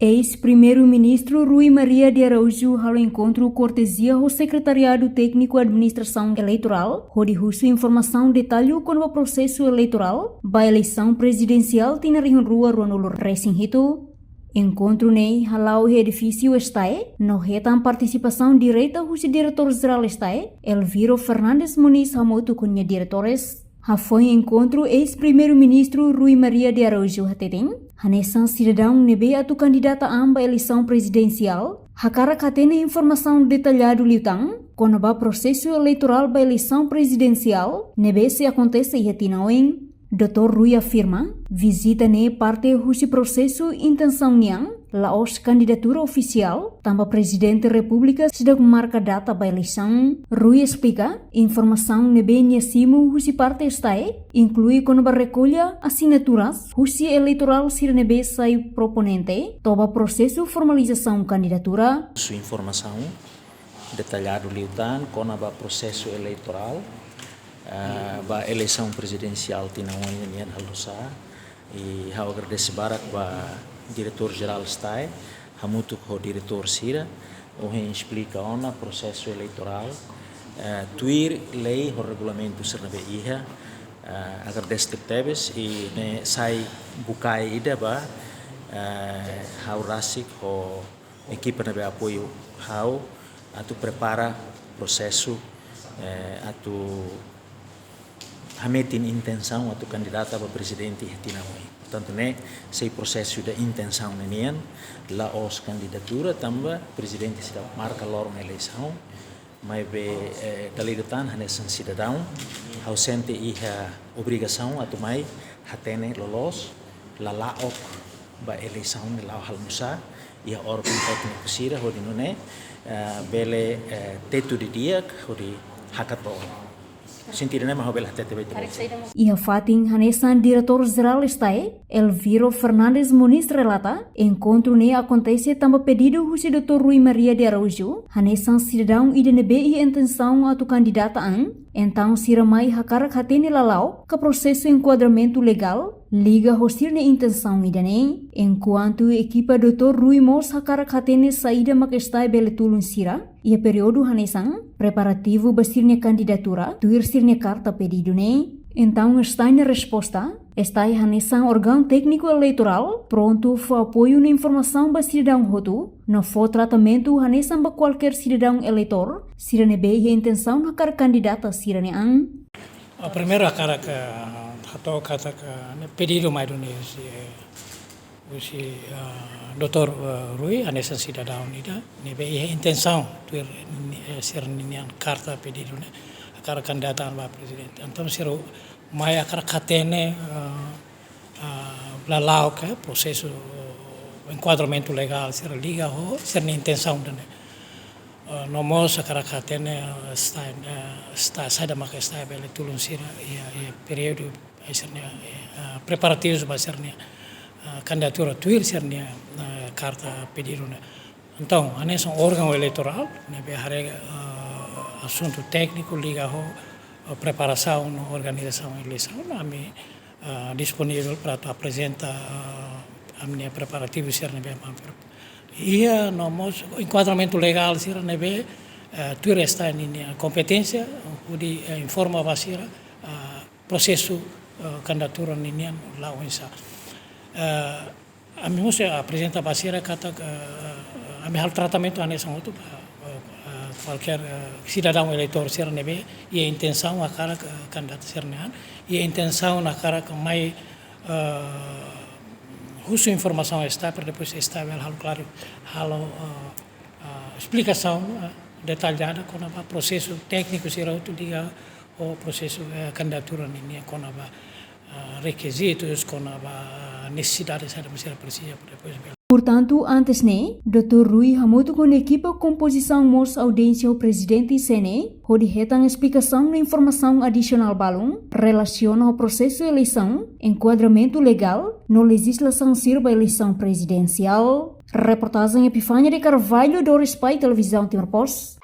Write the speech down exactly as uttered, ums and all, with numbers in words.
Eis-Primeiru-Ministru Rui Maria de Araújo halo enkontru kortezia ho Sekretariadu Tékniku Administrasaun Eleitorál, hodi husu informasaun detallu kona-ba prosesu eleitorál ba eleisaun prezidensiál tinan rihun rua ruanulu resin hitu. Enkontru ne'e hala'o iha edifísiu STAE, no hetan partisipasaun direta husi Diretór Jerál STAE, Elviro Fernandes Moniz, hamutuk ho nia diretores. Hafoin enkontru, Eis-Primeiru-Ministru Rui Maria de Araújo hateten, hanesan sidadaun ne'ebé atu kandidata an ba eleisaun prezidensiál, hakarak hatene informasaun detalladu liután kona-ba prosesu eleitorál ba eleisaun prezidensiál ne'ebé sei akontese iha tinan oin. Doutór Rui afirma, vizita ne'e parte husi prosesu intensaun nian, la'ós kandidatura ofisiál, tanba Prezidente Repúblika seidauk marka data ba eleisaun. Rui esplika, informasaun ne'ebé nia simu husi parte STAE, inklui kona-ba rekolla asinaturas husi eleitorál sira ne'ebé sai proponente, to'o ba prosesu formalizasaun kandidatura. Husu informasaun detalladu liután kona-ba prosesu eleitorál, eh, ba eleisaun prezidensiál tinan oin nian halo sá. I ha'u agradese barak ba Diretór Jerál STAE, hamutuk ho diretór sira, ohin esplika ona prosesu eleitorál, eh, tuir lei ho regulamentu sira ne'ebé iha, eh, agradese tebetebes, i ne'e sai bukae ida ba, eh, ha'u rasik ho ekipa ne'ebé apoiu ha'u atu prepara prosesu, eh, atu hametin intensaun atu kandidata ba prezidente iha tinan oin. Portantu, ne'e sei prosesu ida intensaun ninian, la'ós kandidatura, tanba prezidente seidauk marka loron eleisaun, maibé, eh, dala ida tan hanesan sidadaun, ha'u sente iha obrigasaun atu mai hatene loloos, lala'ok ba eleisaun ne'e la'o halo nusá, iha órgaun tékniku sira hodi nune'e, eh, bele, eh, tetu didi'ak hodi hakat ba oin. Sentidu ne'e mak ha'u bele hatete ba ita-boot. Iha fatin hanesan Diretór Jerál STAE, Elviro Fernandes Moniz relata, enkontru ne'e akontese tanba pedidu husi Doutór Rui Maria de Araújo, hanesan sidadaun ida ne'ebé iha intensaun atu kandidata an, entaun sira mai hakarak hatene lala'ok ka prosesu enkuadramentu legál liga ho sira-nia intensaun ida-ne'e. Enkuantu ekipa Doutór Rui mós hakarak hatene saida mak STAE bele tulun sira iha períodu hanesan preparativu ba sira-nia kandidatura, tuir sira-nia karta pedidu ne'e. Entaun STAE nia resposta, STAE hanesan órgaun tékniku eleitorál, prontu fó apoiu no informasaun ba sidadaun hotu, no fó tratamentu hanesan ba kualkér sidadaun eleitór sira ne'ebé iha intensaun hakarak kandidata sira-nia an. Ah, primeiru hakarak, ah, hato'o katak, ah, ne'e pedidu mai duni husi, eh, husi, ah, Doutór, ah, Rui, hanesan sidadaun ida ne'ebé iha intensaun tuir, eh, sira-nian karta pedidu ne'e, hakarak kandidata an ba prezidente. Entaun sira mai hakarak hatene, ah, ah, lala'ok, eh, prosesu, eh, enkuadramentu legál sira liga ho sira-nia intensaun ida-ne'e. Eh, no mós hakarak hatene, eh, STAE, eh, STAE, saida mak STAE bele tulun sira iha, iha períodu, eh, sira-nia, eh, preparativus ba sira-nia, eh, kandidatura tuir sira-nia, eh, karta pedidu ne'e. Entaun, hanesan órgaun eleitorál, ne'ebé haree, eh, asuntu tékniku liga ho, eh, preparasaun no organizasaun eleisaun, ami, eh, disponivel para atu aprezenta, eh, ami-nia preparativu sira ne'ebé ami prep-, iha no mós enkuadramentu legál sira ne'ebé, eh, tuir STAE ninia kompeténsia, hodi, eh, informa ba sira, eh, prosesu, eh, kandidatura ninian la'o oinsá. Eh, ami mós aprezenta ba sira katak, eh, ami halo tratamentu hanesan hotu ba, eh, eh, kualkér, eh, sidadaun eleitór sira ne'ebé iha intensaun hakarak, eh, kandidata sira-nia an, iha intensaun hakarak mai, eh, husu informasaun STAE para depois STAE bele halo klaru, halo, eh, eh, esplikasaun, eh, detallada kona-ba prosesu tékniku sira hotu liga ho prosesu, eh, kandidatura ninian kona-ba, ah, rekizitus, kona-ba nesesidade saida mak sira presiza para depois bele. Portantu, antes ne'e, Doutór Rui hamutuk ho nia ekipa kompozisaun mós audiénsia ho Prezidente CNE, hodi hetan esplikasaun no informasaun adisionál balun relasiona ho prosesu eleisaun, enkuadramentu legál, no lejizlasaun sira ba eleisaun prezidensiál. Reportajen Epifania de Carvalho, Doris Pai, Televizaun Timor Post.